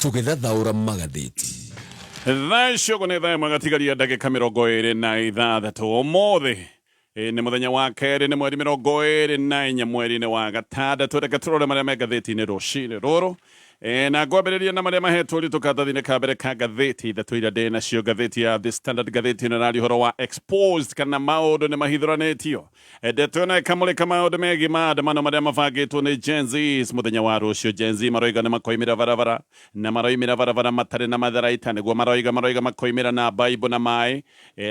Tũgĩthathaũra magathĩti. Thaa icio ũguo nĩ thaa ĩmwe gatigaria ndagĩka 26. Ũmũthĩ nĩ mũthenya wa kerĩ, nĩ mweri 24 mweri-inĩ wa gatandatũ. Reke tũrore marĩa me ngathĩti-inĩ rũcinĩ rũrũ. Na ngwambĩrĩria na marĩa mahetwo ũritũ karatathi-inĩ ka mbere ka ngathĩti ithatũ iria ndĩ nacio. Ngathĩti ya The Standard, ngathĩti ĩno ĩraria ũhoro wa exposed, kana maũndũ nĩ mahithũranĩtio. Ndeto ĩno ĩkamũrĩka maũndũ megiĩ maandamano marĩa mabangĩtwo nĩ Gen Zs mũthenya wa rũciũ. Gen Z maroiga nĩ makoimĩra barabara, na maroimĩra barabara matarĩ na matharaita, nĩguo maroiga. Maroiga makoimĩra na Bible na maĩ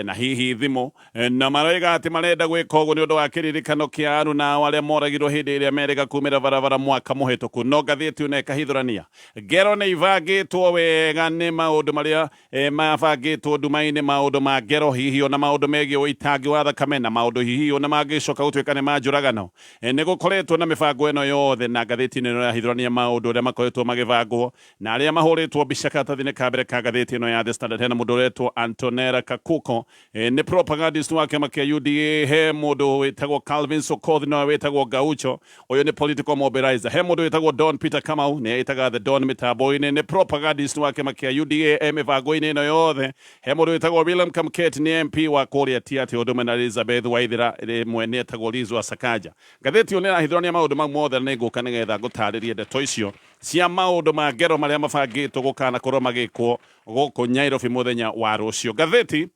na hihi thimũ, na maroiga atĩ marenda gwĩka ũguo nĩ ũndũ wa kĩririkano kĩa aruna ao arĩa moragirwo hĩndĩ ĩrĩa merĩga kumĩra barabara mwaka mũhĩtũku. No ngathĩti ĩno ĩkahithũrania ngero nĩ ibangĩtwo wega nĩ maũndũ marĩa Mabangĩtwo nduma-inĩ maũndũ ma ngero, hihi o na maũndũ megiĩ ũitangi wa thakame, na maũndũ hihi o na mangĩcoka gũtuĩka nĩ ma njũragano. Nĩ gũkoretwo na mĩbango ĩno yothe, na ngathĩti-inĩ ĩno ĩrahithũrania maũndũ ũrĩa makoretwo magĩbangwo, na arĩa mahũrĩtwo mbica karatathi-inĩ ka mbere ka ngathĩti ĩno ya The Standard. Hena mũndũ ũretwo Antonella Kakuko, nĩ propagandist wa kĩama kĩa UDA. He mũndũ wĩtagwo Calvin Sokoth, nowe wĩtagwo Gaucho, Ũyũ nĩ political mobilizer. He mũndũ wĩtagwo Don Peter Kamau, nĩ ĩtaga The Don mĩtambo-inĩ, nĩ propagandist wa kĩama kĩa UDA e mĩbango-inĩ ĩno yothe. He mũndũ wĩtagwo William Kamket, nĩ MP wa kũrĩa Tiaty, ũndũ ũmwe na Elizabeth Waithera, rĩmwe nĩ etagwo Liz wa Sakaja. Ngathĩti ĩyo nĩ ĩrahithũrania maũndũ mau mothe na nĩ ngũka nĩgetha ngũtarĩrie ndeto icio cia maũndũ ma ngero marĩa mabangĩtwo gũkanakorwo magĩkwo gũkũ Nyairobi mũthenya wa rũciũ. Ngathĩti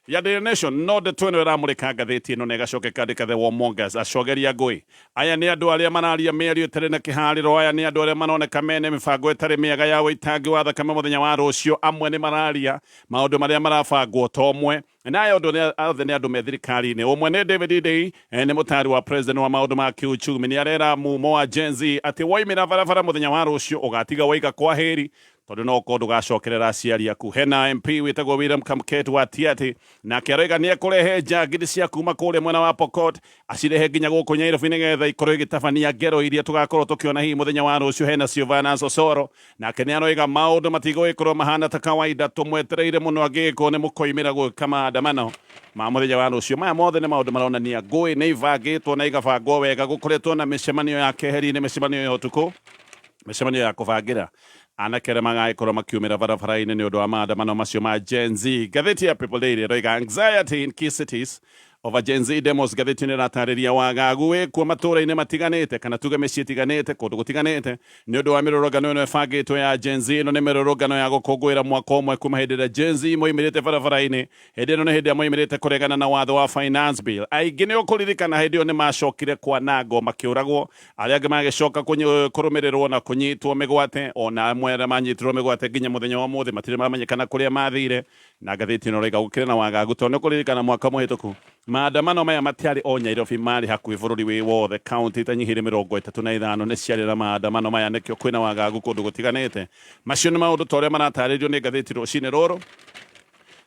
ya Daily Nation no ndeto ĩno ĩramũrĩka ngathĩti ĩno na ĩgacoka ĩkandĩka The Warmongers, acogeria ngũĩ. Aya nĩ andũ arĩa mararia mĩario ĩtarĩ na kĩharĩro, aya nĩ andũ arĩa maroneka mene mĩbango ĩtarĩ mĩega ya ũitangi wa thakame mũthenya wa rũciũ. Amwe nĩ mararia maũndũ marĩa marabangwo ta ũmwe, na aya ũndũ othe nĩ andũ me thirikari-inĩ. Ũmwe nĩ David Ndii, nĩ mũtaari wa president wa maũndũ ma kĩuchumi. Nĩ arera mumo wa Gen Z atĩ woimĩra barabara mũthenya wa rũciũ ũgatiga waiga kwaheri, tondũ no ũkorwo ndũgacokerera aciari aku. Hena MP wĩtagwo William Kamket wa Tiaty, nake aroiga nĩ ekũrehe njangiri cia kuma kũrĩa mwena wa Pokot acirehe nginya gũkũ Nyairobi nĩgetha ikorwo igĩtabania ngero iria tũgakorwo tũkĩona hihi mũthenya wa rũciũ. Hena Silvanus Osoro, nake nĩ aroiga maũndũ matigũgĩkorwo mahana ta kawaida, tũmwetereire mũno angĩgĩkorwo nĩ mũkoimĩra gwĩka maandamano ma mũthenya wa rũciũ. Maya mothe nĩ maũndũ maronania ngũĩ nĩ ibangĩtwo na igabangwo wega. Gũkoretwo na mĩcemanio ya keheri-inĩ, mĩcemanio ya ũtukũ, mĩcemanio ya kũbangĩra anake arĩa magagĩkorwo makiumĩra barabara-inĩ nĩ ũndũ wa maandamano macio ma Gen Z. Ngathĩti ya People Daily ĩroiga anxiety in key cities over Gen Z demos. Ngathĩti ĩno ĩratarĩria wagagu wĩkuo matũũra-inĩ matiganĩte, kana tuge mĩciĩ ĩtiganĩte, kũndũ gũtiganĩte, nĩ ũndũ wa mĩrũrũngano ĩno ĩbangĩtwo ya Gen Z. Ĩno nĩ mĩrũrũngano ya gũkũngũĩra mwaka ũmwe kuma hĩndĩ ĩrĩa Gen Z moimĩrĩte barabara-inĩ. Hĩndĩ ĩno nĩ hĩndĩ ĩrĩa moimĩrĩte kũregana na watho wa Finance Bill. Aingĩ nĩ ũkũririkana hĩndĩ ĩyo nĩ macokire kwanangwo makĩũragwo, arĩa angĩ magĩcoka kũrũmĩrĩrwo na kũnyitwo mĩgwate, o na amwe arĩa manyitirwo mĩgwate nginya mũthenya wa ũmũthĩ matirĩ mamenyekana kũrĩa mathire. Na ngathĩti ĩno ĩroiga gũkĩrĩ na wagagu tondũ nĩ ũkũririkana mwaka mũhĩtũku maandamano maya matiarĩ o Nyairobi, marĩ hakuhĩ bũrũri wĩ wothe. Kaũntĩ itanyihĩire 35 nĩ ciarĩ na maandamano maya, nĩkĩo kwĩna wagagu kũndũ gũtiganĩte. Macio nĩ maũndũ ta ũrĩa maratarĩrio nĩ ngathĩti rũcinĩ rũrũ.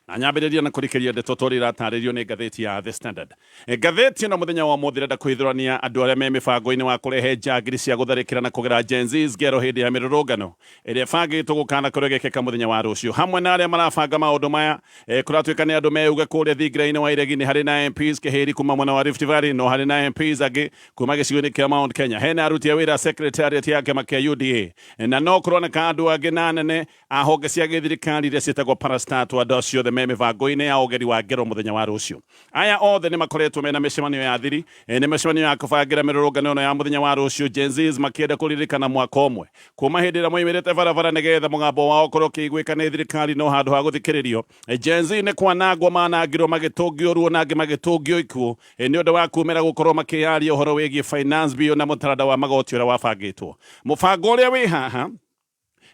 Na nyambĩrĩria na kũrikĩria ndeto ta ũrĩa iratarĩrio nĩ ngathĩti ya The Standard. Ngathĩti ĩno mũthenya wa ũmũthĩ ĩrenda kũhithũrania andũ arĩa me mĩbango-inĩ wa kũrehe njangiri cia gũtharĩkĩra na kũgera Gen Zs ngero hĩndĩ ya mĩrũrũngano ĩrĩa ĩbangĩtwo gũkanakorwo ĩgĩkĩka mũthenya wa rũciũ. Hamwe na arĩa marabanga maũndũ maya, kũratuĩka nĩ andũ meuga kũrĩa thingira-inĩ wa iregi nĩ harĩ na MPs Kĩhĩri kuma mwena wa Rift Valley, no harĩ na MPs angĩ kuma gĩcigo-inĩ kĩa Mount Kenya. Hena aruti a wĩra a secretariat ya kĩama kĩa UDA, na no kũroneka andũ angĩ na anene a honge cia gĩthirikari iria ciĩtagwo parastatal, andũ acio othe me mĩbango-inĩ ya ũgeri wa ngero mũthenya wa rũciũ. Aya othe nĩ makoretwo mena mĩcemanio ya thiri, nĩ mĩcemanio ya kũbangĩra mĩrũrũngano ĩno ya mũthenya wa rũciũ, Gen Zs makĩenda kũririkana mwaka ũmwe kuma hĩndĩ ĩrĩa moimĩrĩte barabara nĩgetha mũgambo wao ũkorwo ũkĩiguĩka nĩ thirikari, no handũ ha gũthikĩrĩrio, Gen Z nĩ kwanangwo manangirwo magĩtũngio ruo na angĩ magĩtũngio ikuũ nĩ ũndũ wa kumĩra gũkorwo makĩyaria ũhoro wĩgiĩ finance bill na mũtaranda wa magoti ũrĩa wabangĩtwo. Mũbango ũrĩa wĩ haha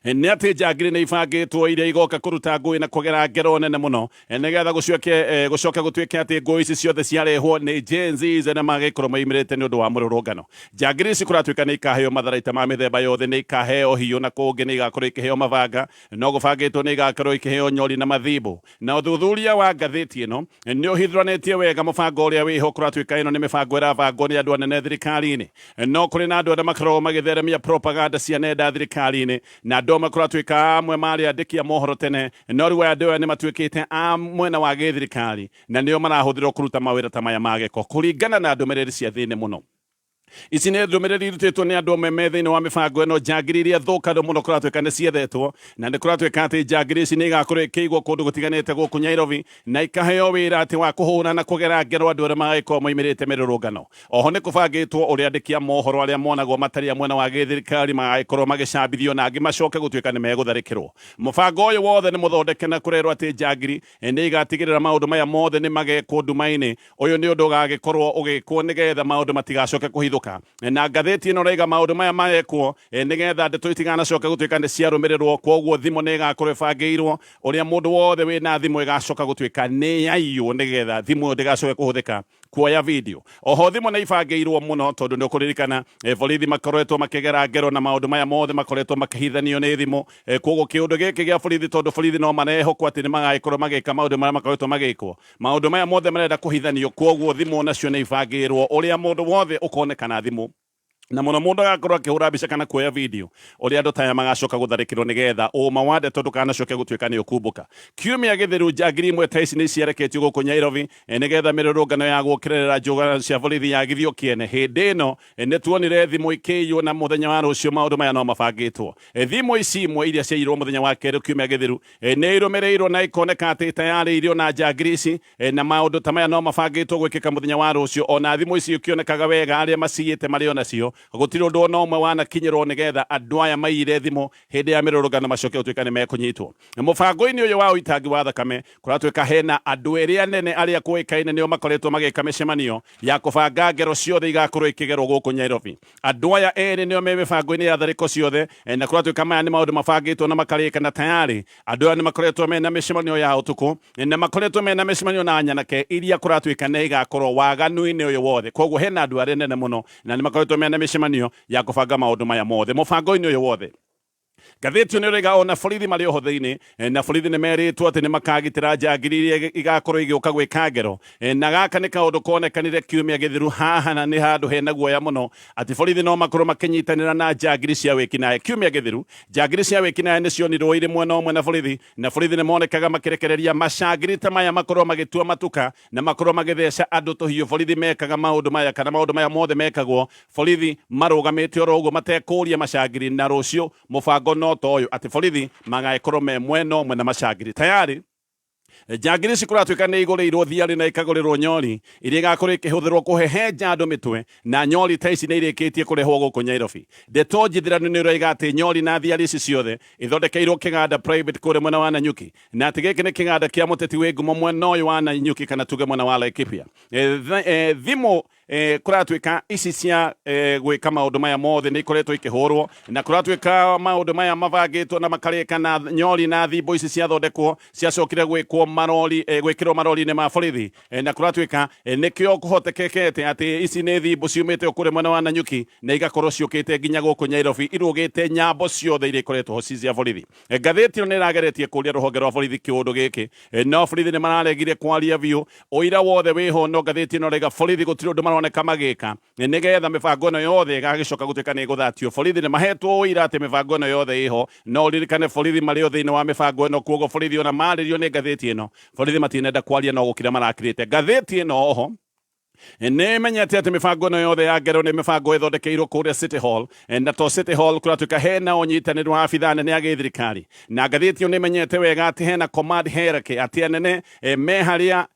nĩ atĩ njangiri nĩ ibangĩtwo iria igoka kũruta ngũĩ na kũgera ngero nene mũno nĩgetha gũcoke gũcoke gũtuĩke atĩ ngũĩ ici ciothe ciarehwo nĩ Gen Zs na magĩkorwo moimĩrĩte nĩ ũndũ wa mũrũrũngano. Njangiri ici kũratuĩka nĩ ikaheo matharaita ma mĩthemba yothe, nĩ ikaheo hiũ na kũngĩ nĩ igakorwo ikĩheo mabanga, no gũbangĩtwo nĩ igakorwo ikĩheo nyori na mathimbo. Na ũthuthuria wa ngathĩti ĩno nĩ ũhithũranĩtie wega mũbango ũrĩa wĩho. Kũratuĩka ĩno nĩ mĩbango ĩrabangwo nĩ andũ anene thirikari-inĩ. No kũrĩ na andũ arĩa makoragwo magĩtheremia propaganda cia nenda thirikari-inĩ, na andũ amwe kũratuĩka amwe marĩ andĩki a mohoro tene, no rĩu aya andũ aya nĩ matuĩkĩte a mwena wa gĩthirikari na nĩo marahũthĩrwo kũruta mawĩra ta maya ma gĩko, kũringana na ndũmĩrĩri cia thĩinĩ mũno. Ici nĩ ndũmĩrĩri irutĩtwo nĩ andũ amwe me thĩinĩ wa mĩbango ĩno. Njangiri iria thũkanu mũno kũratuĩka nĩ ciethetwo, na nĩ kũratuĩka atĩ njangiri ici nĩ igakorwo ikĩigwo kũndũ gũtiganĩte gũkũ Nyairobi, na ikaheo wĩra atĩ wa kũhũra na kũgera ngero andũ arĩa magagĩkorwo moimĩrĩte mĩrũrũngano. Oho nĩ kũbangĩtwo ũrĩa andĩki a mohoro arĩa monagwo matarĩ a mwena wa gĩthirikari magagĩkorwo magĩcambithio na angĩ macoke gũtuĩka nĩ megũtharĩkĩrwo. Mũbango ũyũ wothe nĩ mũthondeke na kũrerwo atĩ njangiri nĩ igatigĩrĩra maũndũ maya mothe nĩ magekwo nduma-inĩ. Ũyũ nĩ ũndũ ũgagĩkorwo ũgĩkwo nĩgetha maũndũ matigacoke kũhithũka. Na ngathĩti ĩno ĩraiga maũndũ maya marekwo nĩgetha ndeto itiganacoke gũtuĩka nĩ ciarũmĩrĩrwo. Kwoguo thimũ nĩ ĩgakorwo ĩbangĩirwo ũrĩa mũndũ wothe wĩna thimũ ĩgacoka gũtuĩka nĩ yaiywo nĩgetha thimũ ĩyo ndĩgacoke kũhũthĩka kuoya video. Oho thimũ nĩ ibangĩirwo mũno tondũ nĩ ũkũririkana borithi makoretwo makĩgera ngero na maũndũ maya mothe makoretwo makĩhithanio nĩ thimũ. Kwoguo kĩũndũ gĩkĩ gĩa borithi, tondũ borithi no marehokwo atĩ nĩ magagĩkorwo magĩka maũndũ marĩa makoretwo magĩkwo, maũndũ maya mothe marenda kũhithanio. Kwoguo thimũ nacio nĩ ibangĩirwo ũrĩa mũndũ wothe ũkoneka na thimũ, na mũno mũndũ agakorwo akĩhũra mbica kana kuoya video ũrĩa andũ ta aya magacoka gũtharĩkĩrwo, nĩgetha ũma wa ndeto ndũkanacoke gũtuĩka nĩ ũkumbũka. Kiumia gĩthiru njangiri imwe ta ici nĩ ciareketio gũkũ Nyairobi nĩgetha mĩrũrũngano ya gũũkĩrĩrĩra njũgano cia borithi yagithio kĩene. Hĩndĩ ĩno nĩ tuonire thimũ ikĩiywo, na mũthenya wa rũciũ maũndũ maya no mabangĩtwo. Thimũ ici imwe iria ciaiyirwo mũthenya wa kerĩ kiumia gĩthiru nĩ irũmĩrĩirwo na ikoneka atĩ tayarĩ irio na njangiri ici, na maũndũ ta maya no mabangĩtwo gwĩkĩka mũthenya wa rũciũ. Ona thimũ ici ikĩonekaga wega arĩa maciyĩte marĩ o nacio, gũtirĩ ũndũ ona ũmwe wanakinyĩrwo nĩgetha andũ aya maiyire thimũ hĩndĩ ya mĩrũrũngano macoke gũtuĩka nĩ mekũnyitwo. Mũbango-inĩ ũyũ wa ũitangi wa thakame kũratuĩka hena andũ erĩ anene arĩa kũĩkaine nĩo makoretwo magĩka mĩcemanio ya kũbanga ngero ciothe igakorwo ikĩgerwo gũkũ Nyairobi. Andũ aya erĩ nĩo me mĩbango-inĩ ya tharĩko ciothe, na kũratuĩka maya nĩ maũndũ mabangĩtwo na makarĩka, na tayarĩ andũ aya nĩ makoretwo mena mĩcemanio ya ũtukũ, na makoretwo mena mĩcemanio na nyanake iria kũratuĩka nĩ igakorwo waganu-inĩ ũyũ wothe. Koguo hena andũ arĩa nene mũno na nĩ makoretwo mena mĩcemanio ya kũbanga maũndũ maya mothe mũbango-inĩ ũyũ wothe. Ngathĩti ĩyo nĩ ĩroiga ona borithi marĩ oho thĩinĩ, na borithi nĩ merĩtwo atĩ nĩ makagitĩra njangiri iria igakorwo igĩũka gwĩka ngero. Na gaka nĩ kaũndũ konekanire kiumia gĩthiru haha, na nĩ handũ hena guoya mũno atĩ borithi no makorwo makĩnyitanĩra na njangiri cia wĩkinaĩ. Kiumia gĩthiru njangiri cia wĩkinaĩ nĩ cionirwo irĩ mwena ũmwe na borithi, na borithi nĩ monekaga makĩrekereria macangiri ta maya makorwo magĩtua matuka na makorwo magĩtheca andũ tũhiũ. Borithi mekaga maũndũ maya, kana maũndũ maya mothe mekagwo borithi marũgamĩte oro ũguo matekũria macangiri, na rũciũ mũbango no ta ũyũ atĩ borithi magagĩkorwo me mwena ũmwe na macangiri. Tayarĩ njangiri ici kũratuĩka nĩ igũrĩirwo thiarĩ na ikagũrĩrwo nyori iria igakorwo ikĩhũthĩrwo kũhehenja andũ mĩtwe, na nyori ta ici nĩ irĩkĩtie kũrehwo gũkũ Nyairobi. Ndeto njithĩranu nĩ ĩroiga atĩ nyori na thiarĩ ici ciothe ithondekeirwo kĩganda private kũrĩa mwena wa Nanyuki, na atĩ gĩkĩ nĩ kĩganda kĩa mũteti wĩ ngumo mwena ũyũ wa Nanyuki, kana tuge mwena wa Laikipia. Thimũ kũratuĩka ici cia gwĩka maũndũ maya mothe nĩ ikoretwo ikĩhũrwo, na kũratuĩka maũndũ maya mabangĩtwo na makarĩka, na nyori na thimbo ici ciathondekwo ciacokire gwĩkwo marori, gwĩkĩrwo marori-inĩ ma borithi, na kũratuĩka nĩkĩo kũhotekekete atĩ ici nĩ thimbo ciumĩte o kũrĩa mwena wa Nanyuki na igakorwo ciũkĩte nginya gũkũ Nyairobi irũgĩte nyambo ciothe iria ikoretwo ho ci cia borithi. Ngathĩti ĩno nĩ ĩrageretie kũria rũhonge rwa borithi kĩũndũ gĩkĩ, no borithi nĩ mararegire kwaria biũ. Ũira wothe wĩho, no ngathĩti ĩno ĩraiga borithi gũtirĩ ũndũ maroneka magĩka nĩgetha mĩbango ĩno yothe ĩgagĩcoka gũtuĩka nĩ ĩgũthatio. Borithi nĩ mahetwo ũira atĩ mĩbango ĩno yothe ĩho, no ũririkane borithi marĩ o thĩinĩ wa mĩbango ĩno, kuoguo borithi ona marĩrio nĩ ngathĩti ĩno, borithi matinenda kwaria no gũkira marakirĩte. Ngathĩti ĩno oho nĩ menyete atĩ mĩbango ĩno yothe ya ngero nĩ mĩbango ĩthondekeirwo kũrĩa City Hall, na to City Hall, kũratuĩka hena ũnyitanĩri wa abithaa anene a gĩthirikari, na ngathĩti ĩyo nĩ ĩmenyete wega atĩ hena command hierarchy, atĩ anene me harĩa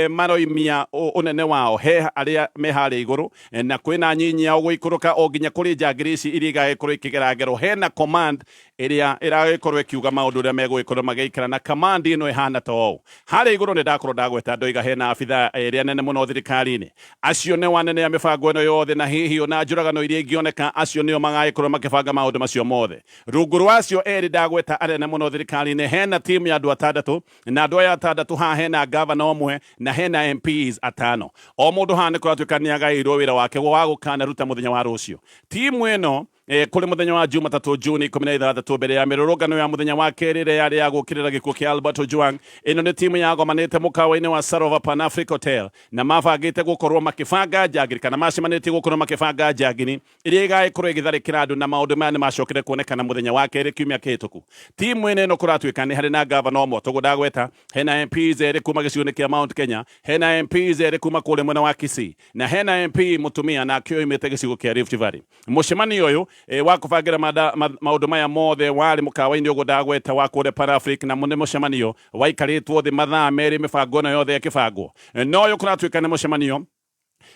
maroimia ũnene wao, he arĩa me harĩa igũrũ na kwĩna anyinyi ao gũikũrũka o nginya kũrĩ njangiri ici iria igagĩkorwo ikĩgera ngero. Hena command ĩrĩa ĩragĩkorwo ĩkiuga maũndũ ũrĩa megũgĩkorwo magĩikara, na command ĩno ĩhana ta ũũ. Harĩa igũrũ nĩ ndakorwo ndagweta ndoiga hena abithaa ĩrĩa nene mũno thirikari-inĩ, acio nĩo anene a mĩbango ĩno yothe, na hihi ona njũragano iria ingĩoneka, acio nĩo magagĩkorwo makĩbanga maũndũ macio mothe. Rungu rwa acio erĩ ndagweta anene mũno thirikari-inĩ, hena timu ya andũ atandatũ, na andũ aya atandatũ haha hena gavana ũmwe na hena MPs atano. O mũndũ haha nĩ kũratuĩka nĩ agaĩirwo wĩra wake wa gũkanaruta mũthenya wa rũciũ. Timu ĩno Kũrĩ mũthenya wa Jumatatũ Juni 16, mbere ya mĩrũrũngano ya mũthenya wa kerĩ ĩrĩa yarĩ ya gũũkĩrĩra gĩkuũ kĩa Albert Ojwang. Ĩno nĩ timu yagomanĩte mũkawa-inĩ wa Sarova Pan Africa Hotel na mabangĩte gũkorwo makĩbanga njangiri, kana macemanĩtie gũkorwo makĩbanga njangiri ĩrĩa ĩgagĩkorwo ĩgĩtharĩkĩra andũ, na maũndũ maya nĩ macokire kuonekana mũthenya wa kerĩ kiumia kĩhĩtũku. Timu ĩno kũratuĩka nĩ harĩ na gavana ũmwe tũguo ndagweta, hena MPs erĩ kuma gĩcigo-inĩ kĩa Mount Kenya, hena MPs erĩ kuma kũrĩa mwena wa Kisii, na hena MP mũtumia nake oimĩte gĩcigo kĩa Rift Valley. Mũcemanio ũyũ wa kũbangĩra maũndũ maya mothe warĩ mũkawa-inĩ ũguo ndagweta wa kũrĩa Pan Africa, na nĩ mũcemanio waikarĩtwo thĩ mathaa merĩ mĩbango ĩno yothe ĩkĩbangwo. No ũyũ kũratuĩka nĩ mũcemanio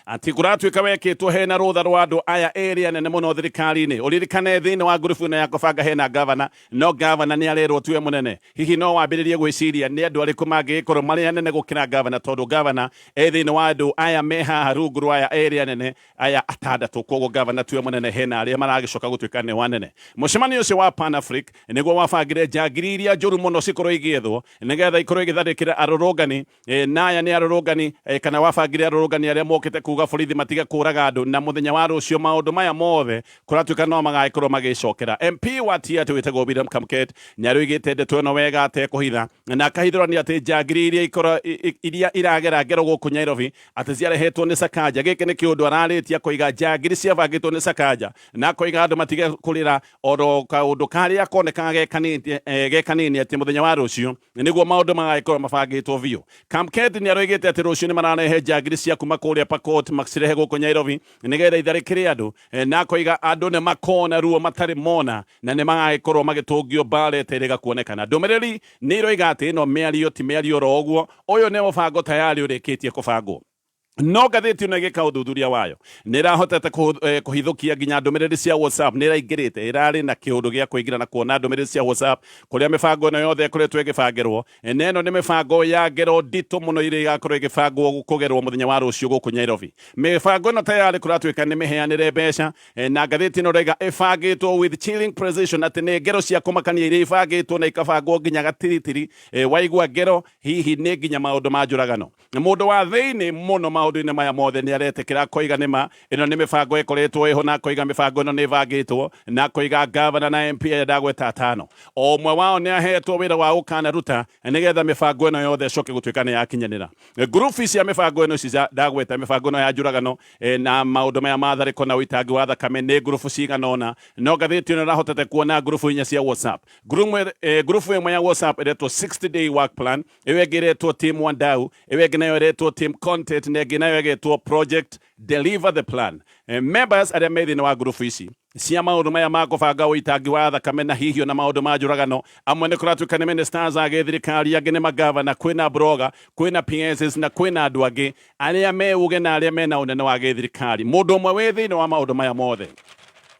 atĩ kũratuĩka wekĩtwo hena rũtha rwa andũ aya erĩ anene mũno thirikari-inĩ. Ũririkane thĩinĩ wa ngurubu ĩno ya kũbanga hena gavana, no gavana nĩ arerwo tiwe mũnene. Hihi no wambĩrĩrie gwĩciria nĩ andũ arĩkũ mangĩgĩkorwo marĩ anene gũkĩra gavana, tondũ gavana e thĩinĩ wa andũ aya me haha rungu rwa aya erĩ anene aya atandatũ. Koguo gavana tiwe mũnene, hena arĩa maragĩcoka gũtuĩka nĩo anene. Mũcemanio ũcio wa Pan Afric nĩguo wabangire njangiri iria njũru mũno cikorwo igĩethwo nĩgetha ikorwo igĩtharĩkĩra arũrũngani. Na aya nĩ arũrũngani, kana wabangire arũrũngani arĩa mokĩte kuga borithi matige kũraga andũ, na mũthenya wa rũciũ maũndũ maya mothe kũratuĩka no magagĩkorwo magĩcokera. MP wa Tiaty wĩtagwo William Kamket nĩ arũigĩte ndeto ĩno wega atekũhitha, na akahithũrania atĩ njangiri iria ikorwo iria iragera ngero gũkũ Nairobi atĩ ciarehetwo nĩ Sakaja. Gĩkĩ nĩ kĩũndũ ararĩtie akoiga njangiri ciabangĩtwo nĩ Sakaja, na akoiga andũ matige kũrĩra oro kaũndũ karĩa konekaga ge kanini atĩ mũthenya wa rũciũ nĩguo maũndũ magagĩkorwo mabangĩtwo biũ. Kamket nĩ aroigĩte atĩ rũciũ nĩ mararehe njangiri cia kuma kũrĩa Pokot macirehe gũkũ Nairobi nĩgetha itharĩkĩre andũ, na akoiga andũ nĩ makona ruo matarĩ mona na nĩ magagĩkorwo magĩtũngio mbara ĩterĩga kuonekana. Ndũmĩrĩri nĩ iroiga atĩ ĩno mĩario ti mĩario oro ũguo, ũyũ nĩ mũbango tayari ũrĩkĩtie kũbangwo. No ngathĩti ĩno ĩgĩka ũthuthuria wayo nĩ ĩrahotete kũhithũkia nginya ndũmĩrĩri cia WhatsApp. Nĩ ĩraingĩrĩte, ĩrarĩ na kĩũndũ gĩa kũingĩra na kuona ndũmĩrĩri cia WhatsApp kũrĩa mĩbango ĩno yothe ĩkoretwo ĩgĩbangĩrwo. Na ĩno nĩ mĩbango ya ngero nditũ mũno iria igakorwo ĩgĩbangwo kũgerwo mũthenya wa rũciũ gũkũ Nairobi. Mĩbango ĩno tayarĩ kũratuĩka nĩ mĩheanĩre mbeca, na ngathĩti ĩno ĩrauga ĩbangĩtwo with chilling precision, atĩ nĩ ngero cia kũmakania iria ibangĩtwo na ikabangwo nginya gatiritiri. Waigua ngero hihi nĩ nginya maũndũ ma njũragano. Mũndũ wa thĩinĩ mũno maũndũ-inĩ maya mothe nĩ aretĩkĩra akoiga nĩma ĩno nĩ mĩbango ĩkoretwo ĩho, na akoiga mĩbango ĩno nĩ ĩbangĩtwo, na akoiga gavana na MP aya ndagweta atano, o ũmwe wao nĩ ahetwo wĩra wa gũkanaruta nĩgetha mĩbango ĩno yothe ĩcoke gũtuĩka nĩ yakinyanĩra. Ngurubu cia mĩbango ĩno ici ndagweta, mĩbango ĩno ya njũragano na maũndũ maya ma tharĩko na ũitangi wa thakame nĩ ngurubu cigana ũna, no ngathĩti ĩno ĩrahotete kuona ngurubu inya cia WhatsApp. Ngurubu ĩmwe ya WhatsApp ĩretwo 60 day work plan, ĩyo ĩngĩ ĩretwo Team Wandau, ĩyo ĩngĩ nayo ĩretwo Team Content, na ĩngĩ nayo ĩgetwo Project Deliver the Plan. Members arĩa me thĩinĩ wa ngurubu ici cia maũndũ maya ma kũbanga ũitangi wa thakame na hihi ona maũndũ ma njũragano, amwe nĩ kũratuĩka nĩ ministers a gĩthirikari, angĩ nĩ magavana, kwĩna blogger, kwĩna PSs na kwĩna andũ angĩ arĩa me ũge na arĩa mena ũnene wa gĩthirikari. Mũndũ ũmwe wĩ thĩinĩ wa maũndũ maya mothe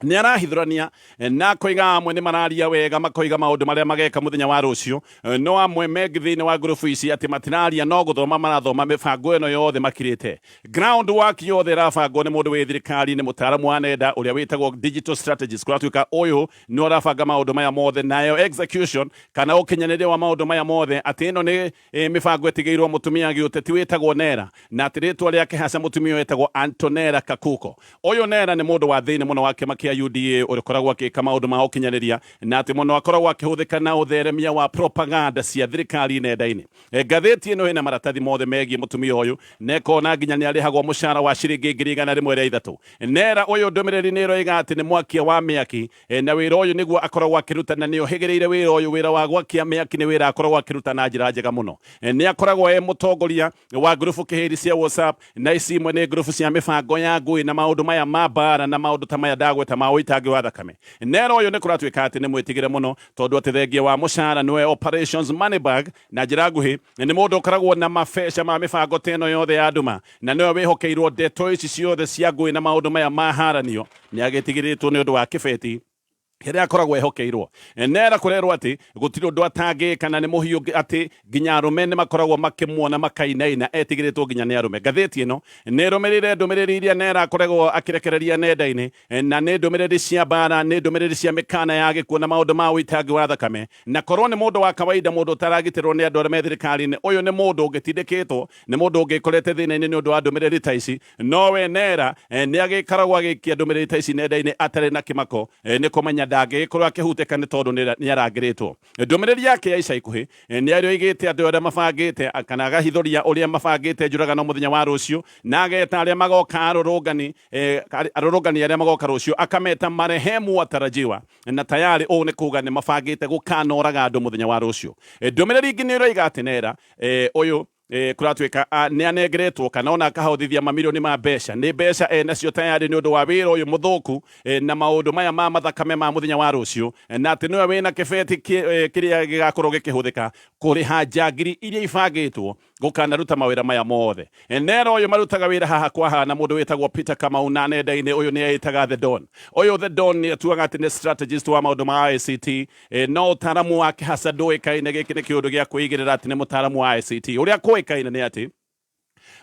nĩ arahithũrania na akoiga amwe nĩ mararia wega, makoiga maũndũ marĩa mageka mũthenya wa rũciũ, no amwe mengi thĩinĩ wa ngurubu ici atĩ matiraria no gũthoma marathoma mĩbango ĩno yothe makirĩte. Ground work yothe ĩrabangwo nĩ mũndũ wĩ thirikari-inĩ, mũtaaramu wa nenda ũrĩa wĩtagwo digital strategist. Kũratuĩka ũyũ nĩ ũrabanga maũndũ maya mothe, nayo execution kana ũkinyanĩria wa maũndũ maya mothe atĩ ĩno nĩ mĩbango ĩtigĩirwo mũtumia gĩũteti wĩtagwo Nera, na atĩ rĩtwa rĩake haca mũtumia ũyũ etagwo Antonella Kakuko. Ũyũ Nera nĩ mũndũ wa thĩinĩ mũno wa kĩama kĩa UDA ũrĩa ũkoragwo akĩka maũndũ ma ũkinyanĩria, na atĩ mũno akoragwo akĩhũthĩka na ũtheremia wa propaganda cia thirikari nenda-inĩ. Ngathĩti ĩno ĩna maratathi mothe megiĩ mũtumia ũyũ, na ĩkona nginya nĩ arĩhagwo mũcara wa ciringi 103,000. Nera ũyũ ndũmĩrĩri nĩ ĩroiga atĩ nĩ mwakia wa mĩaki, na wĩra ũyũ nĩguo akoragwo akĩruta, na nĩ ohĩgĩrĩire wĩra ũyũ. Wĩra wa gwakia mĩaki nĩ wĩra akoragwo akĩruta na njĩra njega mũno. Nĩ akoragwo e mũtongoria wa ngurubu kĩhĩri cia WhatsApp, na ici imwe nĩ ngurubu cia mĩbango ya ngũĩ na maũndũ maya ma mbara na maũndũ ta maya ndagweta ma ũitangi wa thakame. Nera ũyũ nĩ kũratuĩka atĩ nĩ mwĩtigĩre mũno, tondũ atĩ thengia wa mũcara nĩwe operations moneybag. Na njĩra nguhĩ nĩ mũndũ ũkoragwo na mabeca ma mĩbango ta ĩno yothe ya nduma, na nĩwe wĩhokeirwo ndeto ici ciothe cia ngũĩ na maũndũ maya ma haranio. Nĩ agĩtigĩrĩtwo nĩ ũndũ wa kĩbeti. Kĩrĩa akoragwo ehokeirwo. Nera kũrerwo atĩ gũtirĩ ũndũ atangĩka na nĩ mũhiũ atĩ nginya arũme nĩ makoragwo makĩmuona makainaina, etigĩrĩtwo nginya nĩ arũme. Ngathĩti ĩno nĩ ĩrũmĩrĩire ndũmĩrĩri iria Nera akoragwo akĩrekereria nenda-inĩ, na nĩ ndũmĩrĩri cia mbara, nĩ ndũmĩrĩri cia mĩkana ya gĩkuũ na maũndũ ma ũitangi wa thakame. Na korwo nĩ mũndũ wa kawaida, mũndũ ũtaragitĩrwo nĩ andũ arĩa me thirikari-inĩ, ũyũ nĩ mũndũ ũngĩtindĩkĩtwo, nĩ mũndũ ũngĩkorete thĩna-inĩ nĩ ũndũ wa ndũmĩrĩri ta ici. No we Nera nĩ agĩkoragwo agĩikia ndũmĩrĩri ta ici nenda-inĩ atarĩ na kĩmako, nĩ kũmenya ndangĩgĩkorwo akĩhutĩka nĩ tondũ nĩ arangĩrĩtwo. Ndũmĩrĩri yake ya ica ikuhĩ nĩ arĩa oigĩte andũ arĩa mabangĩte kana agahithũria ũrĩa mabangĩte njũragano mũthenya wa rũciũ, na ageta arĩa magoka arũrũngani, arũrũngani arĩa magoka rũciũ akameta marehemu watarajiwa, na tayari ũũ nĩ kuga nĩ mabangĩte gũkanoraga andũ mũthenya wa rũciũ. Ndũmĩrĩri ĩngĩ nĩ ĩroiga atĩ Nera ũyũ kũratuĩka nĩ anengeretwo kana ona akahothithia mamirioni ma mbeca, nĩ mbeca enacio tayari nĩ ũndũ wa wĩra ũyũ mũthũku na maũndũ maya ma mathakame ma mũthenya wa rũciũ, na atĩ nĩwe wĩna kĩbeti kĩrĩa gĩgakorwo gĩkĩhũthĩka kũrĩha njangiri iria ibangĩtwo gũkanaruta mawĩra maya mothe. Nera ũyũ marutaga wĩra haha kwa haha na mũndũ wĩtagwo Peter Kamau, na nenda-inĩ ũyũ nĩ eĩtaga The Don. Ũyũ The Don nĩ atuaga atĩ nĩ strategist wa maũndũ ma ICT, no ũtaaramu wake hasa ndũĩkaine. Gĩkĩ nĩ kĩũndũ gĩa kwĩigĩrĩra atĩ nĩ mũtaaramu wa ICT. Ũrĩa kũĩkaine nĩ atĩ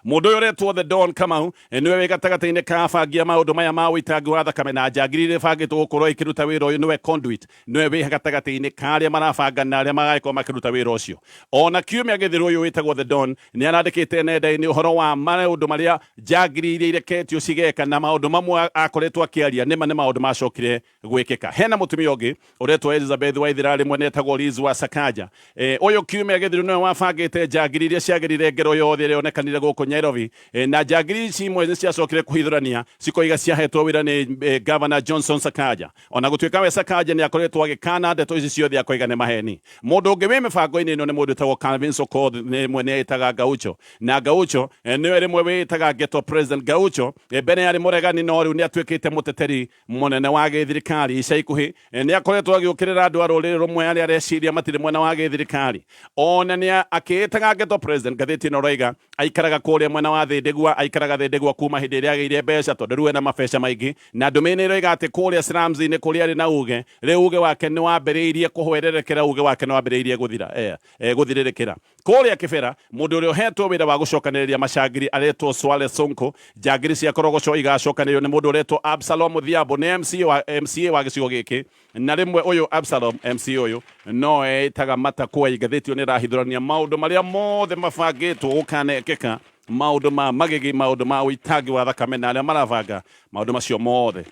mũndũ ũyũ ũretwo The Don Kamau nĩwe wĩ gatagatĩ-inĩ ka abangi a maũndũ maya ma ũitangi wa thakame na njangiri iria ibangĩtwo gũkorwo ikĩruta wĩra ũyũ. Nĩwe conduit, nĩwe wĩ gatagatĩ-inĩ ka arĩa marabanga na arĩa magagĩkorwo makĩruta wĩra ũcio. Ona kiumia gĩthiru ũyũ wĩtagwo The Don nĩ arandĩkĩte nenda-inĩ ũhoro wa maũndũ marĩa njangiri iria ireketio cigeka, na maũndũ mamwe akoretwo akĩaria nĩma nĩ maũndũ macokire gwĩkĩka. Hena mũtumia ũngĩ ũretwo Elizabeth Waithera, rĩmwe nĩetagwo Liz wa Sakaja. Ũyũ kiumia gĩthiru nĩwe wabangĩte njangiri iria ciagĩrire ngero yothe ĩrĩa yonekanire gũkũ Nairobi, na njangiri ici imwe nĩ ciacokire kũhithũrania cikoiga ciahetwo wĩra nĩ Governor Johnson Sakaja. Ona gũtuĩka we Sakaja nĩ akoretwo agĩkana ndeto ici ciothe akoiga nĩ maheni. Mũndũ ũngĩ wĩ mĩbango-inĩ ĩno nĩ mũndũ wĩtagwo Calvin Okoth, rĩmwe nĩ etaga Gaucho, na Gaucho nĩwe rĩmwe wĩĩtaga Ghetto President. Gaucho mbere yarĩ mũregani, no rĩu nĩ atuĩkĩte mũteteri mũnene wa gĩthirikari. Ica ikuhĩ nĩ akoretwo agĩũkĩrĩra andũ a rũrĩrĩ rũmwe arĩa areciria matirĩ mwena wa gĩthirikari. Ona nĩ akĩĩtaga Ghetto President. Ngathĩti ĩno ĩroiga aikaraga kũrĩa mwena wa Thĩndĩgua, aikaraga Thĩndĩgua kuma hĩndĩ ĩrĩa agĩire mbeca, tondũ rĩu ena mabeca maingĩ. Na ndũmĩrĩri nĩ ĩroiga atĩ kũrĩa slums-inĩ kũrĩa arĩ na uge, rĩu uge wake nĩ wambĩrĩirie kũhwererekera, uge wake nĩ wambĩrĩirie gũthira, gũthirĩrĩkĩra. Kũrĩa Kĩbera, mũndũ ũrĩa ũhetwo wĩra wa gũcokanĩrĩria macangiri aretwo Swale Sonko. Njangiri cia Korogocho igacokanĩrĩrio nĩ mũndũ ũretwo Absalom Odhiambo, nĩ MCA wa, MCA wa gĩcigo gĩkĩ. Na rĩmwe ũyũ Absalom, MCA ũyũ, no eĩtaga Matakwei. Ngathĩti ĩyo nĩ ĩrahithũrania maũndũ marĩa mothe mabangĩtwo gũkanekĩka, maũndũ ma magigi, maũndũ ma ũitangi wa thakame, na arĩa marabanga maũndũ macio mothe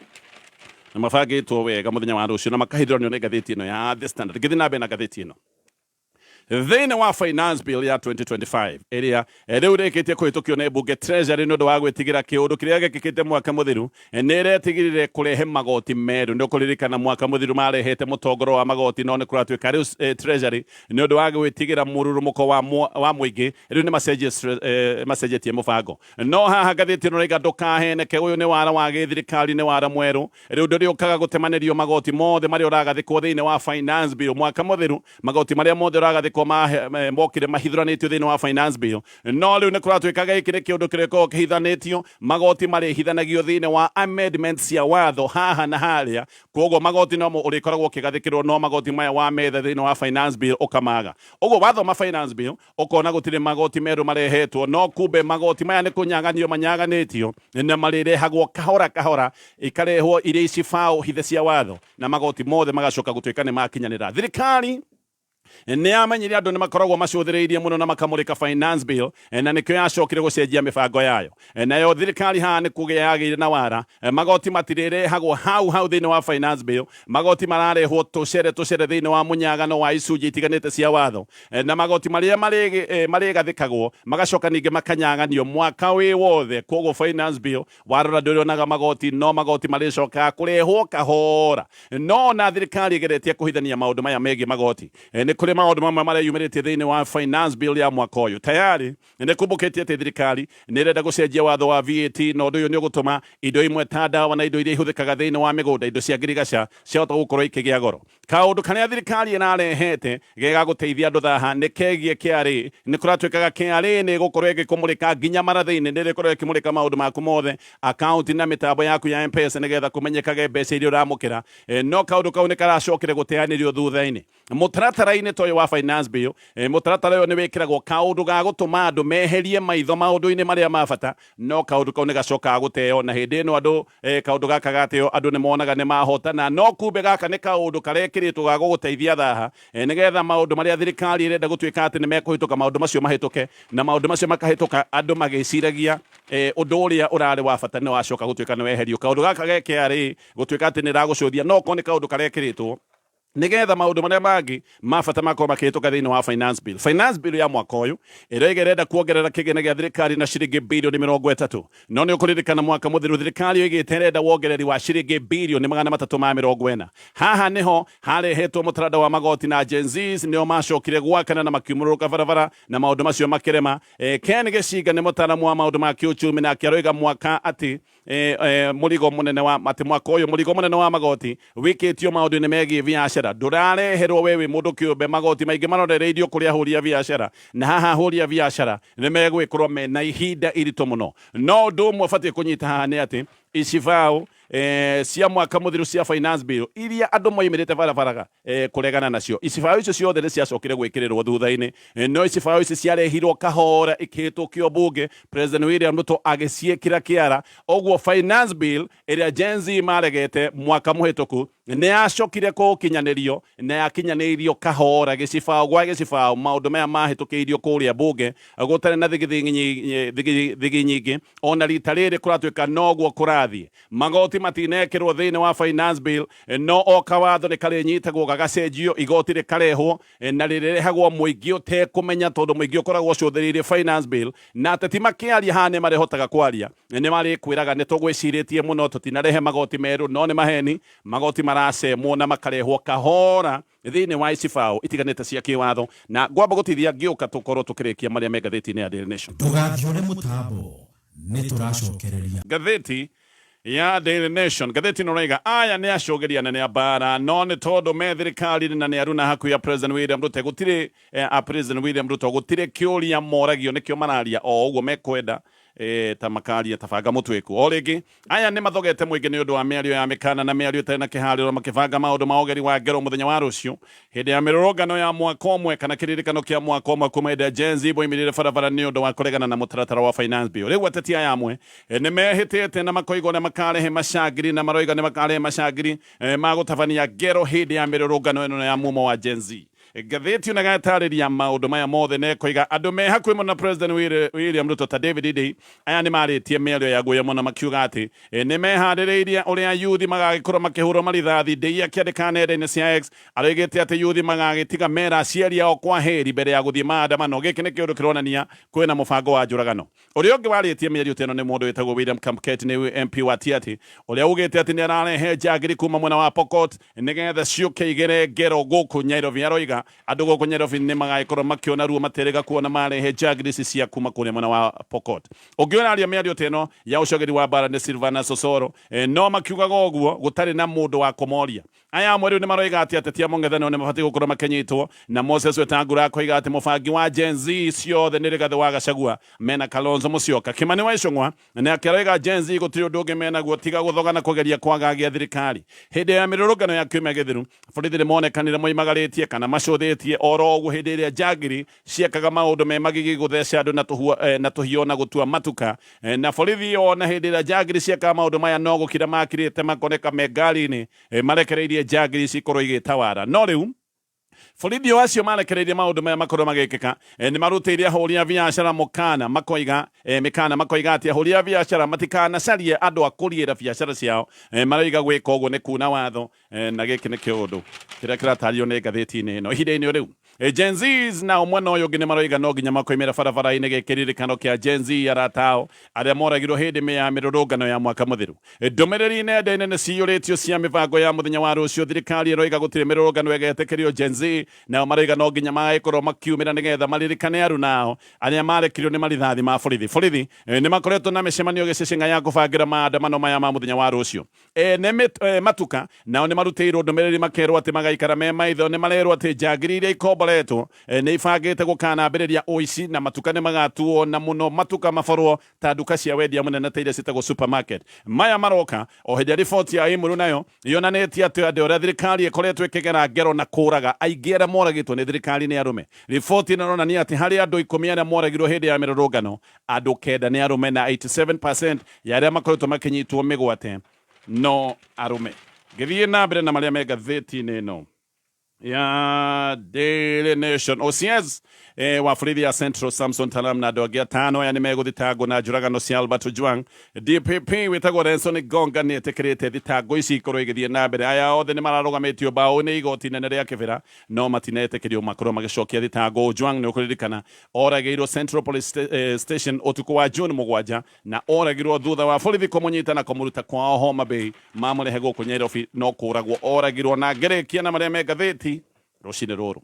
na mabangĩtwo wega mũthenya wa rũciũ na makahithũranio nĩ ngathĩti ĩno ya The Standard. Ngĩthiĩ na mbere na ngathĩti ĩno, thĩinĩ wa Finance Bill ya 2025 ĩrĩa rĩu rĩkĩtie kũhĩtũkio nĩ mbunge, Treasury nĩ ũndũ wa gwĩtigĩra kĩũndũ kĩrĩa gĩkĩkĩte mwaka mũthiru nĩ ĩretigĩrire kũrehe magoti merũ. Nĩ ũkũririkana mwaka mũthiru marehete mũtongoro wa magoti, no nĩ kũratuĩka rĩu Treasury nĩ ũndũ wa gwĩtigĩra mũrurumũko wa mũingĩ rĩu nĩ macenjetie mũbango. No haha ngathĩti ĩno ĩrauga ndũkaheneke, ũyũ nĩ wara wa gĩthirikari, nĩ wara mwerũ. Rĩu ndũrĩũkaga gũtemanĩrio magoti mothe marĩa ũragathĩkwo thĩinĩ wa Finance Bill. Mwaka mũthiru magoti marĩa mothe ũragathĩkwo mokire mahithũranĩtio thĩinĩ wa Finance Bill, no rĩu nĩ kũratuĩka gĩkĩ nĩ kĩũndũ kĩrĩkoragwo kĩhithanĩtio. Magoti marĩhithanagio thĩinĩ wa amendments cia watho haha na harĩa, koguo magoti nomo ũrĩkoragwo ũkĩgathĩkĩrwo, no magoti maya wa metha thĩinĩ wa Finance Bill ũkamaga. Ũguo wathoma Finance Bill ũkona gũtirĩ magoti merũ marehetwo, no kumbe magoti maya nĩ kũnyaganio manyaganĩtio na marĩrehagwo kahora kahora, ikarehwo iria icibao hithe cia watho, na magoti mothe magacoka gũtuĩka nĩ makinyanĩra. Thirikari nĩ yamenyire andũ nĩ makoragwo macũthĩrĩirie mũno na makamũrĩka Finance Bill, na nĩkĩo yacokire gũcenjia mĩbango yayo. Nayo thirikari haha nĩ kũgĩa yagĩire na wara, magoti matirĩrehagwo hau hau thĩinĩ wa Finance Bill, magoti mararehwo tũcere tũcere thĩinĩ wa mũnyagano wa icunjĩ itiganĩte cia watho, na magoti marĩa marĩgathĩkagwo magacoka ningĩ makanyaganio mwaka wĩ wothe. Koguo Finance Bill warora ndũrĩonaga magoti, no magoti marĩcokaga kũrehwo kahora. No ona thirikari ĩgeretie kũhithania maũndũ maya megiĩ magoti, nĩ Nĩ kũrĩ maũndũ mamwe mareyumĩrĩtie thĩinĩ wa finance bill ya mwaka ũyũ. Tayari nĩ kumbũkĩtie atĩ thirikari nĩ ĩrenda gũcenjia watho wa VAT, na ũndũ ũyũ nĩ ũgũtũma indo imwe ta ndawa na indo iria ihũthĩkaga thĩinĩ wa mĩgũnda, indo cia ngirigaca, ciahota gũkorwo ikĩgĩa goro. Kaũndũ karĩa thirikari ĩrarehete ge ga gũteithia andũ thaha nĩ kegiĩ KRA. Nĩ kũratuĩkaga KRA nĩ ĩgũkorwo ĩgĩkũmũrĩka nginya marathĩ-inĩ, nĩ ĩrĩkorwo ĩkĩmũrĩka maũndũ maku mothe, akaunti na mĩtambo yaku ya M-Pesa, nĩgetha kũmenyekage mbeca iria ũramũkĩra. No kaũndũ kau nĩ karacokire gũteanĩrio thutha-inĩ. Mũtaratara-inĩ ta ũyũ wa finance bill, mũtaratara ũyũ nĩ wĩkĩragwo kaũndũ ga gũtũma andũ meherie maitho maũndũ-inĩ marĩa ma bata, no kaũndũ kau nĩ gacokaga gũteo, na hĩndĩ ĩno andũ kaũndũ gaka gateo andũ nĩ monaga nĩ mahotana, no kumbe gaka nĩ kaũndũ karekĩrĩtwo ga gũgũteithia thaha, nĩgetha maũndũ marĩa thirikari ĩrenda gũtuĩka atĩ nĩ mekũhĩtũka, maũndũ macio mahĩtũke, na maũndũ macio makahĩtũka andũ magĩciragia ũndũ ũrĩa ũrarĩ wa bata nĩ wacoka gũtuĩka nĩ weherio. Kaũndũ gaka ge KRA gũtuĩka atĩ nĩ ĩragũcũthia, no korwo nĩ kaũndũ karekĩrĩtwo nĩgetha maũndũ marĩa mangĩ ma bata makorwo makĩhĩtũka thĩinĩ wa finance bill. Finance bill ya mwaka ũyũ ĩroiga ĩrenda kuongerera kĩgĩna gĩa thirikari na ciringi birioni 30. No nĩ ũkũririkana mwaka mũthiru thirikari yoigĩte ĩrenda wongereri wa ciringi birioni 340. Haha nĩho harehetwo mũtaranda wa magoti, na Gen Zs nĩo macokire gwakana na makiumũrũrũka barabara na maũndũ macio makĩrema. Ken Gĩcinga nĩ mũtaaramu wa maũndũ ma kĩũchumi, nake aroiga mwaka atĩ mũrigo mũnene wa atĩ mwaka ũyũ mũrigo mũnene wa magoti wĩkĩtio maũndũ-inĩ megiĩ biacara ndũrareherwo we wĩ mũndũ kĩũmbe. Magoti maingĩ marorereirio kũrĩ ahũri a biacara, na haha ahũri a biacara nĩ megwĩkorwo mena ihinda iritũ mũno. No ũndũ ũmwe ũbatiĩ kũnyita haha nĩ atĩ icibaũ cia mwaka mũthiru cia finance bill iria andũ moimĩrĩte barabaraga kũregana nacio, icibaũ icio ciothe nĩ ciacokire gwĩkĩrĩrwo thutha-inĩ. No icibaũ ici ciarehirwo kahora ikĩhĩtũkio bunge, President William Ruto agĩciĩkĩra kĩara. Ũguo finance bill ĩrĩa Gen Z maregete mwaka mũhĩtũku nĩ yacokire gũkinyanĩrio, na yakinyanĩirio kahora, gĩcibaũ gwa gĩcibaũ. Maũndũ maya mahĩtũkĩirio kũrĩa bunge gũtarĩ na thigi nyingĩ. Ona rita rĩrĩ kũratuĩka noguo kũrathiĩ. Magoti matinekĩrwo thĩinĩ wa finance bill, no o kawatho nĩ karĩnyitagwo gagacenjio, igoti rĩkarehwo, na rĩrĩrehagwo mũingĩ ũtekũmenya, tondũ mũingĩ ũkoragwo ũcũthĩrĩirie finance bill. Na ateti makĩaria haha nĩ marĩhotaga kwaria, nĩ marĩkwĩraga nĩ tũgwĩcirĩtie mũno, tũtinarehe magoti merũ, no nĩ maheni. Magoti maracemwo na makarehwo kahora thĩinĩ wa icibaũ itiganĩte cia kĩwatho. Na ngwamba gũtithia, ngĩũka tũkorwo tũkĩrĩkia marĩa me ngathĩti-inĩ ya Daily Nation. Ndũgathiũre mũtambo, nĩ tũracokereria. Ngathĩti ya Daily Nation, ngathĩti ĩno ĩroiga aya nĩ acũgĩri anene a mbara, no nĩ tondũ me thirikari-inĩ na nĩ aruna hakuhĩ a President William Ruto, gũtirĩ a President William Ruto gũtirĩ kĩũria moragio, nĩkĩo mararia o ũguo mekwenda, ta makaria ta banga mũtwĩku. O rĩngĩ aya nĩ mathogete mũingĩ nĩ ũndũ wa mĩario ya mĩkana na mĩario ĩtarĩ na kĩharĩro, makĩbanga maũndũ ma ũgeri wa ngero mũthenya wa rũciũ hĩndĩ ya mĩrũrũngano ya mwaka ũmwe kana kĩririkano kĩa mwaka ũmwe kuma hĩndĩ ya Gen Z moimĩrire barabara nĩ ũndũ wa kũregana na mũtaratara wa finance bill. Rĩu ateti aya amwe nĩ mehĩtĩte na makoiga ũrĩa makarehe macangiri, na maroiga nĩ makarehe macangiri ma gũtabania ngero hĩndĩ ya mĩrũrũngano ĩno ya mumo wa Gen Z. Ngathĩti ona ĩgatarĩria maũndũ maya mothe na ĩkoiga andũ me hakuhĩ mũno na President William Ruto ta David Ndii, aya nĩ marĩtie mĩario ya guoya mũno makiuga atĩ nĩ meharĩrĩirie ũrĩa yuthi magagĩkorwo makĩhũrwo marithathi. Ndii akĩandĩka nenda-inĩ cia X aroigĩte atĩ yuthi magagĩtiga mera aciari ao kwa heri mbere ya gũthiĩ maandamano. Gĩkĩ nĩ kĩũndũ kĩronania kwĩna mũbango wa njũragano. Ũrĩa ũngĩ warĩtie mĩario ta ĩno nĩ mũndũ wĩtagwo William Kamket, nĩ MP wa Tiaty, ũrĩa ugĩte atĩ nĩ ararehe njangiri kuma mwena wa Pokot nĩgetha ciũke igere ngero gũkũ Nyairobi. Aroiga andũ gũkũ Nyairobi nĩ magagĩkorwo makĩona ruo materĩga kuona marehe njangiri ici cia kuma kũrĩa mwena wa Pokot. Ũngĩ ũraria mĩario ta ĩno ya ũcogeri wa mbara nĩ Silvana Sosoro, no makiugaga ũguo gũtarĩ na mũndũ wa kũmoria. Aya amwe rĩu nĩ maroiga atĩ ateti a mũng'ethanĩro nĩ mabatiĩ gũkorwo makĩnyitwo, na Moses Wetangula akoiga atĩ mũbangi wa Gen Z ciothe nĩ Rigathĩ wa Gachagua mena Kalonzo Musyoka. Kimani wa Ichung'wa nake aroiga Gen Z gũtirĩ ũndũ ũngĩ menaguo tiga gũthoga na kũgeria kwagagia thirikari. Hĩndĩ ya mĩrũrũngano ya kiumia gĩthiru, borithi nĩ monekanire moimagarĩtie kana macũthĩtie oro ũguo hĩndĩ ĩrĩa njangiri ciekaga maũndũ me magigi, gũtheca andũ na tũhiũ na gũtua matuka. Na borithi ona hĩndĩ ĩrĩa njangiri ciekaga maũndũ maya no gũkira makirĩte makoneka me ngari-inĩ marekereirie njangiri cikorwo igĩtawara. No rĩu borithi o acio marekereirie maũndũ maya makorwo magĩkĩka nĩ marutĩire ahũri a biacara mũkana, makoiga mĩkana, makoiga atĩ ahũri a biacara matikanacarie andũ a kũriĩra biacara ciao. Maroiga gwĩka ũguo nĩ kuna watho. Na gĩkĩ nĩ kĩũndũ kĩrĩa kĩratarĩrio nĩ ngathĩti-inĩ ĩno ihinda-inĩ rĩu. Gen Zs nao mwena ũyũ ũngĩ nĩ maroiga no nginya makoimĩra barabara-inĩ gĩkĩririkano kĩa Gen Z arata ao arĩa moragirwo hĩndĩ ya mĩrũrũngano ya mwaka mũthiru. Ndũmĩrĩri nenda-inĩ nĩ ciyũrĩtio cia mĩbango ya mũthenya wa rũciũ. Thirikari ĩroiga gũtirĩ mĩrũrũngano ĩgetĩkĩrio Gen Z. Nao maraiga no nginya magagĩkorwo makiumĩra nĩgetha maririkane arunao arĩa marekirio nĩ marithathi ma borithi. Borithi nĩ makoretwo na mĩcemanio gĩcĩcĩng'a ya kũbangĩra maandamano maya ma mũthenya wa rũciũ. Ene matuka nao nĩ marutĩirwo ndũmĩrĩri makerwo atĩ magaikara me maitho. Nĩ marerwo atĩ njangiri iria ikomboretwo nĩ ibangĩte gũkanambĩrĩria ũici na matuka nĩ magatuo na mũno matuka maborwo ta nduka cia wendia mũnene ta iria ciĩtagwo supermarket. Maya maroka o hĩndĩ ĩrĩa riboti ya Imuru nayo yonanĩtie atĩ andũ arĩa thirikari ĩkoretwo ĩkĩgera ngero na kũraga aingĩ arĩa moragĩtwo nĩ thirikari nĩ arũme. Riboti ĩno ĩronania atĩ harĩ andũ 10 arĩa moragirwo hĩndĩ ya mĩrũrũngano, andũ 9 nĩ arũme na 87% ya arĩa makoretwo makĩnyitwo mĩgwate no arũme. Ngĩthiĩ na mbere na marĩa me ngathĩti-inĩ ĩno ya Daily Nation, OCS wa borithi ya Central Samson Talam na andũ angĩ atano aya nĩ megũthitangwo na njũragano cia Albert Ojwang. DPP wĩtagwo Renson Gonga nĩ etĩkĩrĩte thitango ici ikorwo igĩthiĩ na mbere. Aya othe nĩ mararũgamĩtio mbaũ nĩ igoti inene rĩa Kĩbĩra no matinetĩkĩrio makorwo magĩcokia thitango. Ojwang nĩ ũkũririkana oragĩirwo Central Police Station ũtukũ wa June 7 na oragirwo thutha wa borithi kũmũnyita na kũmũruta kwao Homa Bay mamũrehe gũkũ Nyairobi no kũragwo oragirwo. Na ngĩrĩkia na marĩa me ngathĩti rũcinĩ rũrũ.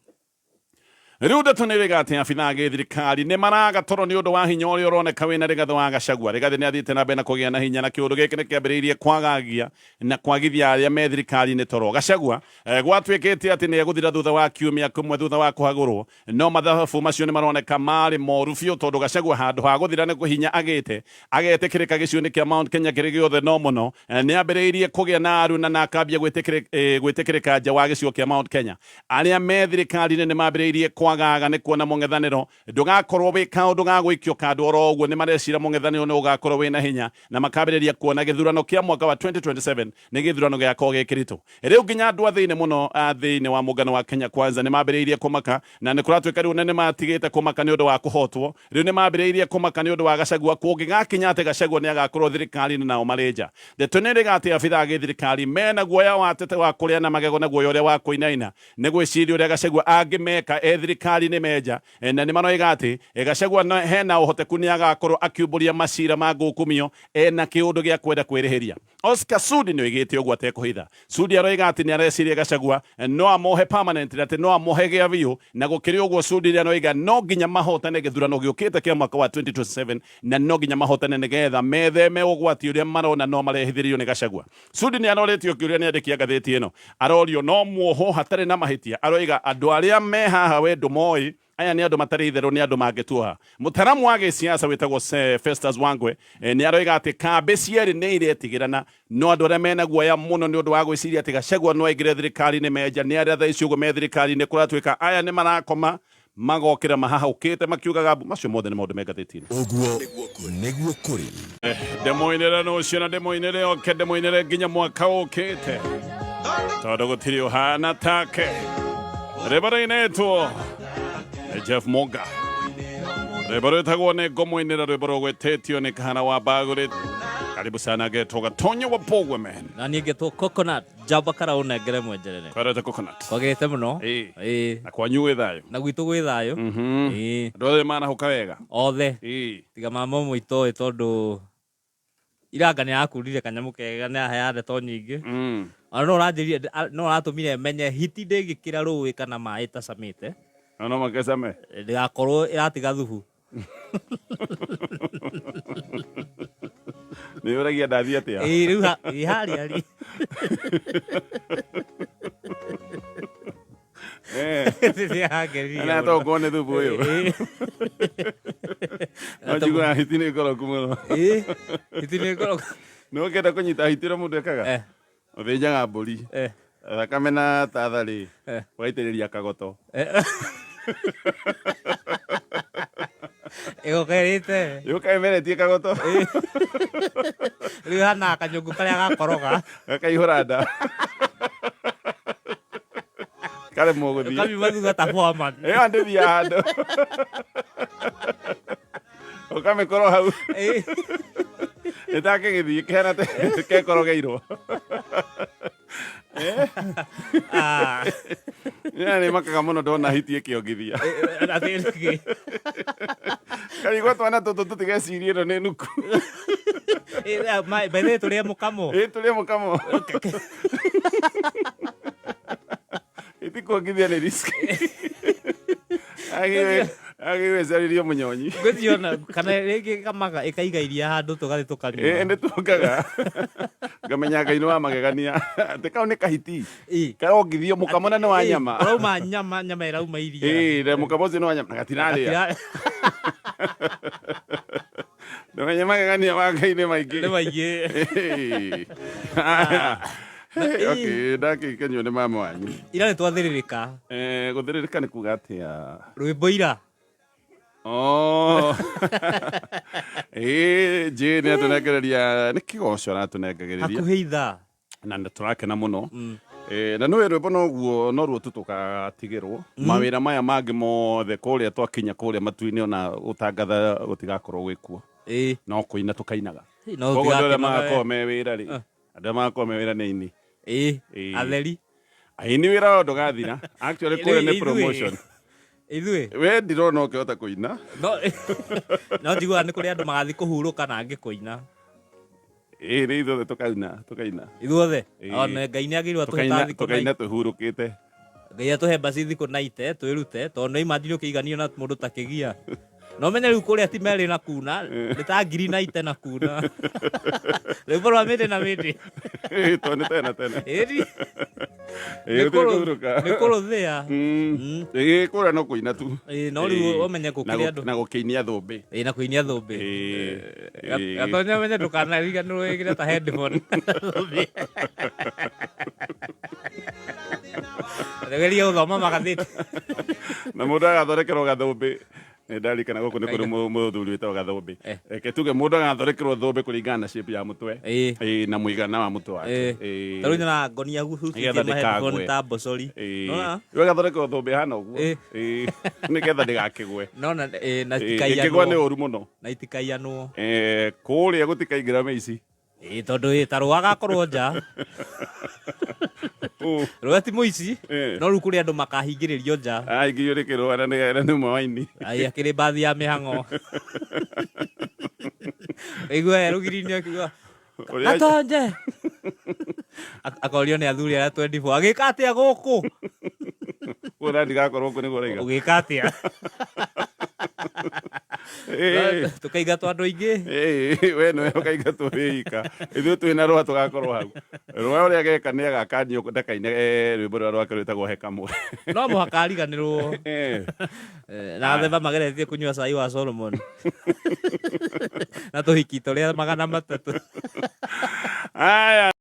Rĩu ndeto nĩ ĩrĩga atĩ abithaa a gĩthirikari nĩ maraga toro nĩ ũndũ wa hinya ũrĩa ũroneka wĩna Rigathĩ wa Gachagua. Rigathĩ nĩ athiĩte na mbere na kũgĩa na hinya na kĩũndũ gĩkĩ nĩ kĩambĩrĩirie kwagagia na kwagithia arĩa me thirikari-inĩ toro. Gachagua gwatuĩkĩte atĩ nĩ egũthira thutha wa kiumia kĩmwe thutha wa kũhagũrwo, no mathabu macio nĩ maroneka marĩ moru biũ tondũ Gachagua handũ ha gũthira nĩ hinya agĩte agetĩkĩrĩka gĩcigo-inĩ kĩa Mount Kenya kĩrĩ gĩothe no mũno nĩ ambĩrĩirie kũgĩa na aruna na akambia gwĩtĩkĩrĩka nja wa gĩcigo kĩa Mount Kenya. Arĩa me thirikari-inĩ nĩ mambĩrĩirie kwagaga nĩ kuona mũng'ethanĩro ndũgakorwo wĩ kaũndũ ga gũikio kando oro ũguo. Nĩ marecira mũng'ethanĩro nĩ ũgakorwo wĩna hinya na makambĩrĩria kuona gĩthurano kĩa mwaka wa 2027 nĩ gĩthurano gĩgakorwo gĩ kĩritũ. Rĩu nginya andũ a thĩinĩ mũno a thĩinĩ wa mũngano wa Kenya Kwanza nĩ mambĩrĩirie kũmaka, na nĩ kũratuĩka rĩu nĩ matigĩte kũmaka nĩ ũndũ wa kũhotwo. Rĩu nĩ mambĩrĩirie kũmaka nĩ ũndũ wa Gachagua kũngĩgakinya atĩ Gachagua nĩ agakorwo thirikari-inĩ nao marĩ nja. Ndeto nĩ ĩrĩga atĩ abithaa a gĩthirikari mena guoya wa tete wa kũrĩa na magego na guoya ũrĩa wa kũinaina nĩ gwĩciria ũrĩa Gachagua angĩmeka e thirikari-inĩ me nja, na nĩ maroiga atĩ Gachagua hena ũhoteku nĩ agakorwo akiumbũria macira ma ngukumio ena kĩũndũ gĩa kwenda kwĩrĩhĩria. Oscar Sudi nĩ oigĩte ũguo atekũhitha. Sudi aroiga atĩ nĩ areciria Gachagua no amohe permanently, atĩ no amohe gĩa biũ, na gũkĩrĩ ũguo Sudi nĩ aroiga no nginya mahotane gĩthurano gĩũkĩte kĩa mwaka wa 2027 na no nginya mahotane nĩgetha metheme ũgwati ũrĩa marona no marehithĩrĩrio nĩ Gachagua. Sudi nĩ arorĩtio kĩũria nĩ andĩki a ngathĩti ĩno, arorio no muohwo hatarĩ na mahĩtia, aroiga andũ arĩa me haha we ndũmoĩ, aya nĩ andũ matarĩ itherũ, nĩ andũ mangĩtuoha. Mũtaramu wa gĩsiasa wĩtagwo Festus Wangwe nĩ aroiga atĩ kambĩ cierĩ nĩ iretigĩrana, no andũ arĩa mena guoya mũno nĩ ũndũ wa gwĩciria atĩ Gachagua no aingĩre thirikari-inĩ menja nĩ arĩa thaa ici ũguo me thirikari-inĩ. Kũratuĩka aya nĩ marakoma magokĩra mahahũkĩte makiugaga mbu. Macio mothe nĩ maũndũ me ngathĩti-inĩ. Ũguo nĩguo kũrĩ. Ndĩmũinĩre rũciũ na ndĩmũinĩre oke, ndĩmũinĩre nginya mwaka ũkĩte, tondũ gũtirĩ ũhana take. Rĩmbo rĩinĩtwo nĩ Jeff Monga, rwĩmbo rwĩtagwo nĩ ngũmũinĩra, rwĩmbo rũgwĩtĩtio nĩ Kahara wa Mbagũrĩ. Karibu sana getwo Gatonyo wa Bogwe man. Na niĩ ngetwo Coconut njamba kara ũnengere mwenjerere. Kwarete Coconut. Kwagĩrĩte mũno. Ĩĩ. Ĩĩ. Na kwanyu gwĩ thayũ? Na gwitũ gwĩ thayũ. Ĩĩ. Andũ othe manahũka wega? Othe. Ĩĩ. Tiga mama ũmwe itoĩ tondũ iranga nĩ arakundire kanyamũ kega nĩ aheaga ndeto nyingĩ. Ona no ũranjĩrire, no ũratũmire menye hiti ndĩngĩkĩra rũĩ kana maĩ ĩtacamĩte. No no makecame. Ndĩgakorwo ĩratiga thubu. Nĩ ũragia ndathiĩ atĩa? Ĩĩ rĩu ĩ harĩa rĩ. Nĩ Na tongwo nĩ thubu ũyũ. No njiguaga hiti nĩ ngoroku mũno. Ĩĩ, hiti nĩ ngoroku. Nĩ ũngĩenda kũnyita hiti ũrĩa mũndũ ekaga? Ũthĩnjaga mbũri. Thakame na tatha rĩ, ũgaitĩrĩria kagoto. Ĩgoka ĩrĩte. Yũka ĩmeretie kagoto. Rĩu hana kanyũngũ karĩa gakoroga. Gakaihũra nda. Karemwo gũthiĩ. Kamiuma thutha ta foreman. Ĩyo ndĩthiaga handũ. Ũkamĩkorwo hau. Ĩtakĩgĩthiĩ kĩhana kekorogeirwo. Nĩ makaga mũno ndona hiti ĩkĩongithia. Karigwo twana tũtũ tũtigecirie ĩno nĩ nuku. By the way tũrĩe mũkamo. Ĩ tũrĩe mũkamo. Hiti Kuongithia nĩ risk. Agĩgwĩcarĩrio mũnyonyi. Ngwĩciona kana rĩngĩ kamaga ĩkaiga iria handũ tũgathiĩ tũkanyua. Ĩ nĩ tuongaga. Ngamenya Ngai nĩ wa magegania. Atĩ kau nĩ kahiti. Ĩ. Karongithio mũkamo na nĩ wa Ĩ, nyama. Ũrauma nyama, nyama ĩrauma iria. Ĩ, na mũkamo ũcio nĩ wa nyama na gatirarĩa. Ndũmenye magegania ma Ngai nĩ maingĩ. Nĩ maingĩ. Ĩ. Aya. Okay, ndakĩkenywo nĩ mama wanyu. Ira nĩ twathĩrĩrĩka. Eh, gũthĩrĩrĩka nĩ kuga atĩa? Rwĩmbo ira. Oh. Ĩ, Jane nĩ atũnengereria nĩ kĩgoco aratũnengagĩrĩria Hakuhĩ ithaa. na nĩ tũrakena mũno. Eh, na nĩũĩ rwĩmbo noguo noruo tu tũgatigĩrwo mawĩra maya mangĩ mothe kũrĩa twakinya kũrĩa matu-inĩ ona gũtangatha gũtigakorwo gwĩkuo Ĩ. no kũina tũkainaga. No Koguo andũ arĩa tũtigakenoga magakorwo we. me wĩra rĩ, andũ arĩa magakorwo me wĩra nĩ aini. Ĩ. Ĩ. Atheri. Aini wĩra wao ndũgathira. Actually kũrĩa nĩ Ithuĩ. promotion. Ithuĩ. We ndirona ũkĩhota kũina. No no njiguaga nĩ kũrĩ andũ magathiĩ kũhurũka na angĩ kũina. Ĩ nĩ ithuothe tũkaina, tũkaina. Ithuothe. Ĩ. Ona Ngai nĩ agĩrĩirwo atũhe Tũkaina ta thikũ tũkaina tũhurũkĩte. Ngai atũhe mbaci thikũ naite twĩrute tondũ no imagine ũkĩiganio na mũndũ ta kĩgia. No menye rĩu kũrĩa ti merĩ na kuna nĩ ta ngiri naite na kuna. Rwĩmbo rwa mĩndĩ na mĩndĩ. Ĩ, tondũ nĩ tene na tene. Ĩni. Ĩ, Nĩ gũtirĩ kũrũ- kũhurũka. nĩ kũrũthĩa. Ĩ, kũrĩa no kũina tu. Ĩ, no rĩu Ĩ, ũmenye na gũkĩrĩ andũ. na gũkĩinia thũmbĩ. Ĩ, na kũinia thũmbĩ. Ĩ, ĩ. Gatonya ũmenye ndũkanariganĩrwo wĩkĩre ta headphone. Thũmbĩ. Geria gũthoma magathĩti. Na mũndũ agathondekerwo gathũmbĩ. Nĩ ndarikana gũkũ nĩ kũrĩ mũthuri wĩtagwo gathũmbĩ. Eh. Reke tuge mũndũ agathondekerwo thũmbĩ kũringana na shape ya mũtwe. Ĩ. Ĩ, na mũigana wa mũtwe wake. Ĩ. Ta rĩu nyonaga ngonia huhutĩtie Nĩgetha ma headphone ndĩkagwe. ta mbocori. Ĩ. Nona? Rĩu agathondekerwo thũmbĩ ĩhana ũguo. Ĩ. Ĩ, nĩgetha ndĩgakĩgwe. Nona ĩ, na Ĩ, ĩngĩgwa nĩ itikaiyanwo. ũru mũno. Na itikaiyanwo. Eh, kũrĩa gũtikaingĩra mĩici. Ĩ, tondũ ĩ, ta rũa agakorwo nja. Ũ. Rũa ti mũici. Eh. No rĩu kũrĩ andũ makahingĩrĩrio nja. Aingĩrio nĩ kĩrũa na nĩ ũmwe wa aini. Ai, akĩrĩ mbathi ya mĩhang'o. Ũigua e rũgiri-inĩ akiuga Ũrĩa- gatonje. Akorio nĩ athuri arĩa 24 agĩka atĩa gũkũ? Ũrĩa ndigakorwo kũ nĩguo ũraiga. Ũgĩka atĩa? Ĩ, Tũkaingatwo andũ aingĩ. ĩ, we nĩwe ũkaingatwo wĩ ika. Ithuĩ twĩ na rũa tũgakorwo hau. Rũa ũrĩa ageka nĩ agakanio ndakaine rwĩmbo rũrĩa rwake rwĩtagwo he kamwe. No mũhaka ariganĩrwo. Eh, Na athemba mageretie kũnyua cai wa Solomon. Na tũhiki tũrĩa 300. Aya.